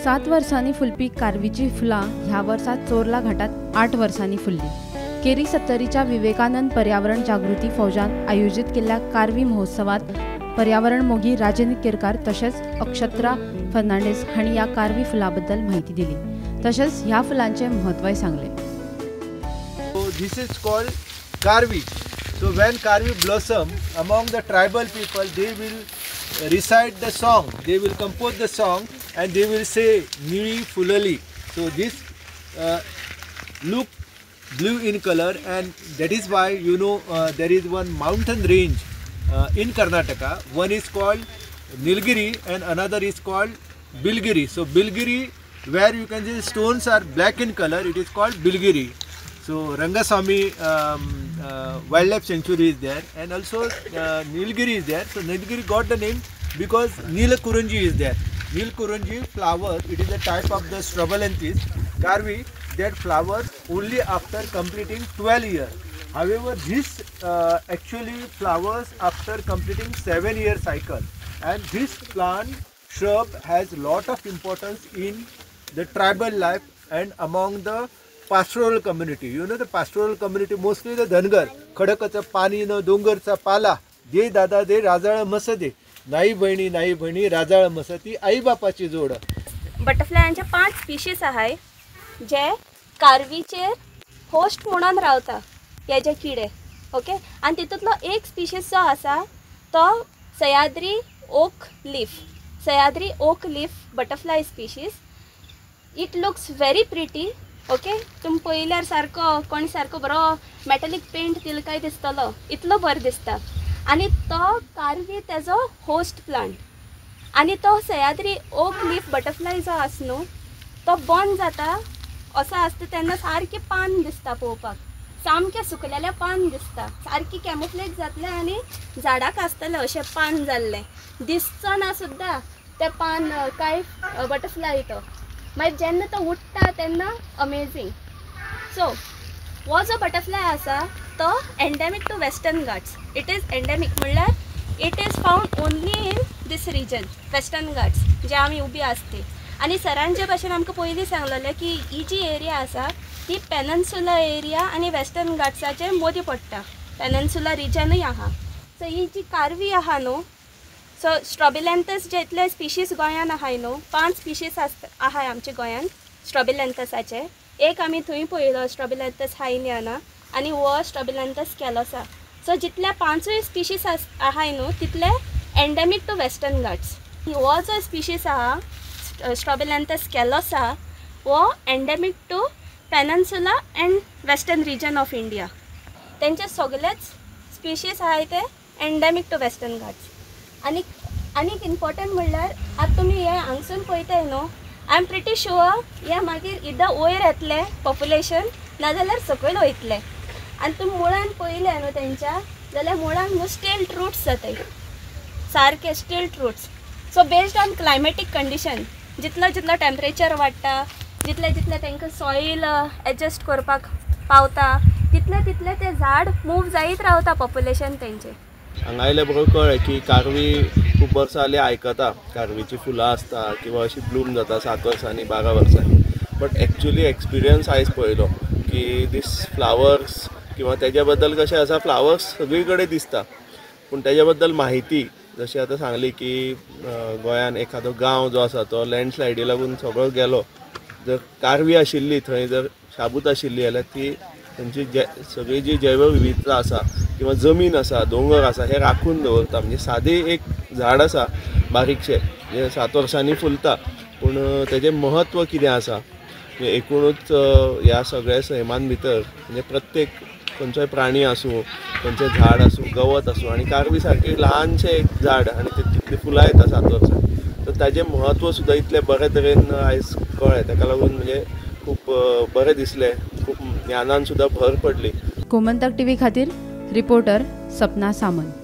7 वर्सांनी फुलपी कारवीची फुलां ह्या वर्सा चोरला घाटात 8 वर्सांनी फुल्ली. केरी सत्तरीच्या विवेकानंद पर्यावरण जागृती फौजान आयोजीत केल्ल्या कारवी महोत्सवात पर्यावरण मोगी राजेंद्र केरकार तशेंच अक्षत्रा फर्नांडीस हांणी ह्या कारवी फुलां बद्दल म्हायती दिली तशेंच ह्या फुलांचें म्हत्वय सांगलें. This is called Karvi. So when Karvi blossom, among the tribal people, they will recite the song, they will compose the song and they will say Nili Fulali. So this look blue in color, and that is why there is one mountain range in Karnataka. One is called Nilgiri and another is called Bilgiri. So Bilgiri, where you can see stones are black in color, it is called Bilgiri. So Rangaswamy Wildlife Sanctuary is there, and also Nilgiri is there. So Nilgiri got the name because Neelakurinji is there. Neelakurinji flower, it is a type of the Strobilanthes Karvi that flowers only after completing 12 years. However, this actually flowers after completing 7-year cycle, and this plant shrub has lot of importance in the tribal life and among the pastoral community. You know the pastoral community, mostly the Dhangar, खडकाचं पाणी न डोंगरचा पाला, दे दादा दे राजाळ मस दे, नाही बहिणी नाही बहिणी राजाळ मस ती आई बापाची जोड. बटरफ्लायांचे 5 स्पिशीज आहाय जे कारवीचेर होस्ट म्हणून रावता हे जे किडे. ओके, आनी तितूंतलो एक स्पिशीज जो आसा तो Sahyadri oak leaf, Sahyadri oak leaf butterfly species. It looks very pretty. Okay, तुमी पळयल्यार सारको कोण सारको बरो मेटॅलिक पेंट दिलो काय दिसतलो, इतलो बरो दिसता. आनी तो कारवी तेजो होस्ट प्लांट. आनी तो सह्याद्री ओक लीफ बटरफ्लाय जो आसा न्हू तो बंद जाता असो आसता तेन्ना सारकें पान दिसता पळोवपाक, सामकें सुकलेलें पान दिसता, सारकें कॅमोफ्लेज जातलें आनी झाडाक आसतलें अशें पान जाल्लें दिसचो ना सुद्दां तें पान काय बटरफ्लाय तो. मागीर जेन्ना तो उडटा तेन्ना अमेजींग. सो हो जो बटरफ्लाय आसा तो endemic to Western Ghats. It is endemic म्हणल्यार it is found only in this region, Western Ghats जे आमी उबी आसती. आनी सरान जे भाशेन आमकां पयलीं सांगलेलें की ही जी एरिया आसा ती पेनन्सुला एरिया आनी वेस्टर्न घाट्साचे मदीं पडटा, पेनन्सुला रिजनूय आहा. सो ही जी कारवी आहा न्हू, सो स्ट्रॉबिलॅन्थस जितले स्पिशीज गोंयान आहाय न्हू, 5 स्पिशीज आहाय आमच्या गोंयान स्ट्रॉबिलॅन्थसाचे. एक आमी थंय पळयलो स्ट्रॉबिलॅन्थस हायनियाना आनी हो स्ट्रॉबिलॅन्थस कॅलोसा. सो जितले 5 स्पिशीज आहाय न्हू तितले एंडेमीक टू वेस्टर्न घाट्स. हो जो स्पिशीज आहा स्ट्रॉबिलॅन्थस कॅलोसा हो endemic to peninsula and western region of India. तेंचे सगळेच स्पिशीज आहाय ते एंडेमीक टू वेस्टर्न घाट्स. आनी आनीक इम्पॉर्टंट म्हणल्यार आतां तुमी हें हांगसून पळयताय न्हू, I am pretty sure हें मागीर इदां वयर येतलें पॉप्युलेशन, नाजाल्यार सकयल वयतलें. आनी तुमी मुळान पळयलें न्हू तेंच्या जाल्यार मुळान न्हू स्टिल्ट रूट्स जाताय, सारके stilt roots. So based on climatic condition, जितलो जितलो टेम्परेचर वाडटा, जितले जितले तांकां सॉयल एडजस्ट करपाक पावता, तितले तितले ते झाड मूव जायत रावता पॉप्युलेशन तेंचें. हांगा आयले बरोबर कळ्ळें की कारवी खूब वर्सां जालीं आयकता, कारवीची फुलां आसता किंवा अशी ब्लूम जाता 7 वर्सांनी 12 वर्सांनी. बट एक्चुली एक्सपिरियन्स आयज पळयलो की दीस फ्लावर्स किंवा तेज्या बद्दल कशें आसा, फ्लावर्स सगळी कडेन दिसता पूण तेज्या बद्दल म्हायती जशें आतां सांगली की गोंयान एखादो गांव जो आसा तो लँडस्लायडी लागून सगळो गेलो, जर कारवी आशिल्ली थंय, जर शाबूत आशिल्ली जाल्यार ती थंयची सगळी जी जैवविविधता आसा किंवा जमीन आसा, दोंगर आसा, हे राखून दवरता. म्हणजे सादें एक झाड आसा बारीकशें जें 7 वर्सांनी फुलता, पूण तेजें म्हत्व कितें आसा म्हणजे एकुणूच ह्या सगळ्या सैमान भितर म्हणजे प्रत्येक खंयचोय प्राणी आसूं, खंयचें झाड आसूं, गवत आसूं, आनी कारवी सारकें ल्हानशें एक झाड आनी तितलीं फुलां येता 7 वर्सां, तर ताजें म्हत्व सुद्दां इतलें बरें तरेन आयज कळ्ळें. ताका लागून म्हणजे खूब बरें दिसलें, खूब ज्ञानान सुद्दां भर पडली. गोमंतक टीव्ही खातीर रिपोर्टर सपना सामंत.